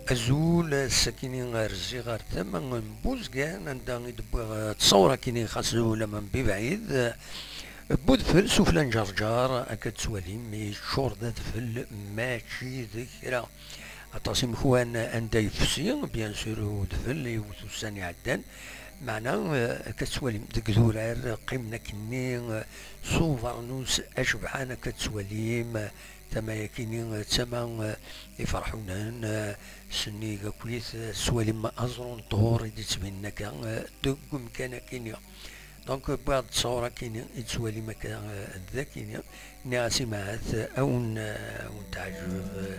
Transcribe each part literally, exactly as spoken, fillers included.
Azul, ass-akini rziɣ ar tama n Buzgan, anda i d-wwiɣ, eh, ttṣawra-kini, xas d ulama mebɛid, eh, n udfel sufella n Ǧerǧer, akka d-tettwalim, yeččur d adfel, mačči d kra. Aṭas imekwan anda yefsi, bien sûr, udfel, yiwet ussan iɛeddan, meɛna, eh, akka d-tettwalim, deg idurar, qqimen akkenni, eh, s ubernus acebḥan, akka d-tettwalim, eh, tama-yakini, eh, d tama, eh, iferḥunen, eh, sennig akkit, eh, tettwalim aẓru n ṭṭhur i d-yettbinen akka, eh, deg umkan akini. Donc, wwiɣ-d ttṣawra akini i tettwalim akka, eh, d akini. Nniɣ-as i Mahat, eh, a wen, eh, a wen-teɛǧeb, eh,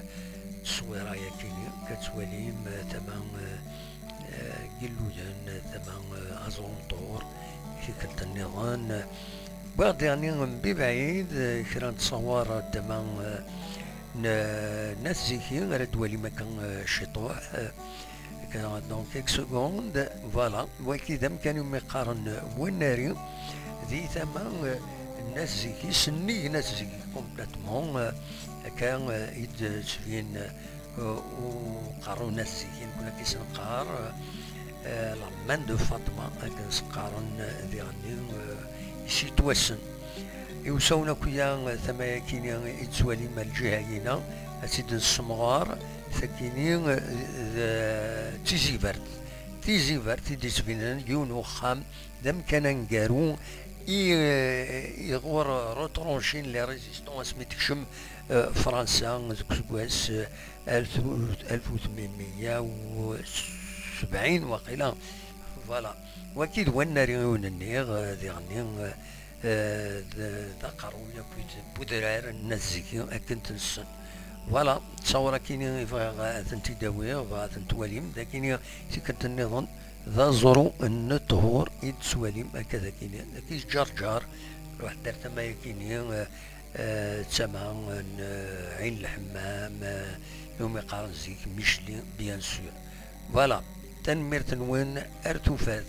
tteswira-yakini, akka d-tettwalim, eh, tama, eh, eh, n yilluyen, eh, tama, eh, aẓru n ṭṭhur, tikkelt nniḍen, eh, wwiɣ-d diɣenni mebɛid, eh, kra n ttṣawar, eh, tama, eh, n, n At Ziki, ara d-twalim akka, eh, ciṭuḥ, eh, akka, donc, quelques secondes, voilà, wagi d amkan umi qqaren Wannari, di tama, eh, n At Ziki, sennig n At Ziki, complètement, eh, akka, eh, i d-tettbin, eh, uqerru n At Ziki, nekkni akka i s-neqqar, eh, la main de Fatma, akken s-qqaren, eh, diɣenni, eh, i s-yettwassen. Iwsawen akk-ya, eh, tama-yakini i d-tettwalim ar lǧiha-yina, ad tt-id-nessemɣar, takini, eh, d, d Tizibert. Tizibert i d-yettbinen yiwen uxxam d amkan aneggaru i, eh, iɣur retranchint les résistants asmi tekcem, eh, Fransa deg useggas, eh, alef, alef u tmenmeyya u sebɛin waqila. Voilà. Wagi d Wannari i wen-nniɣ, eh, diɣenni, eh, eh, d, d aqerruy akkit n udrar n At Ziki akken t-nessen. Voilà, ttṣawra-kini i bɣiɣ ad tent-id-awiɣ, bɣiɣ ad tent-twalim, d akini tikkelt nniḍen, d aẓru n ṭṭhur i d-tettwalim akka d akini, dagi Ǧerǧer, ruḥ-d ar tama-yakini, eh, eh, d tama n, eh, Ɛin Lḥemmam, eh, umi qqaren zik Micli, bien sûr. Voilà, tanemmirt-nwen, ar tufat.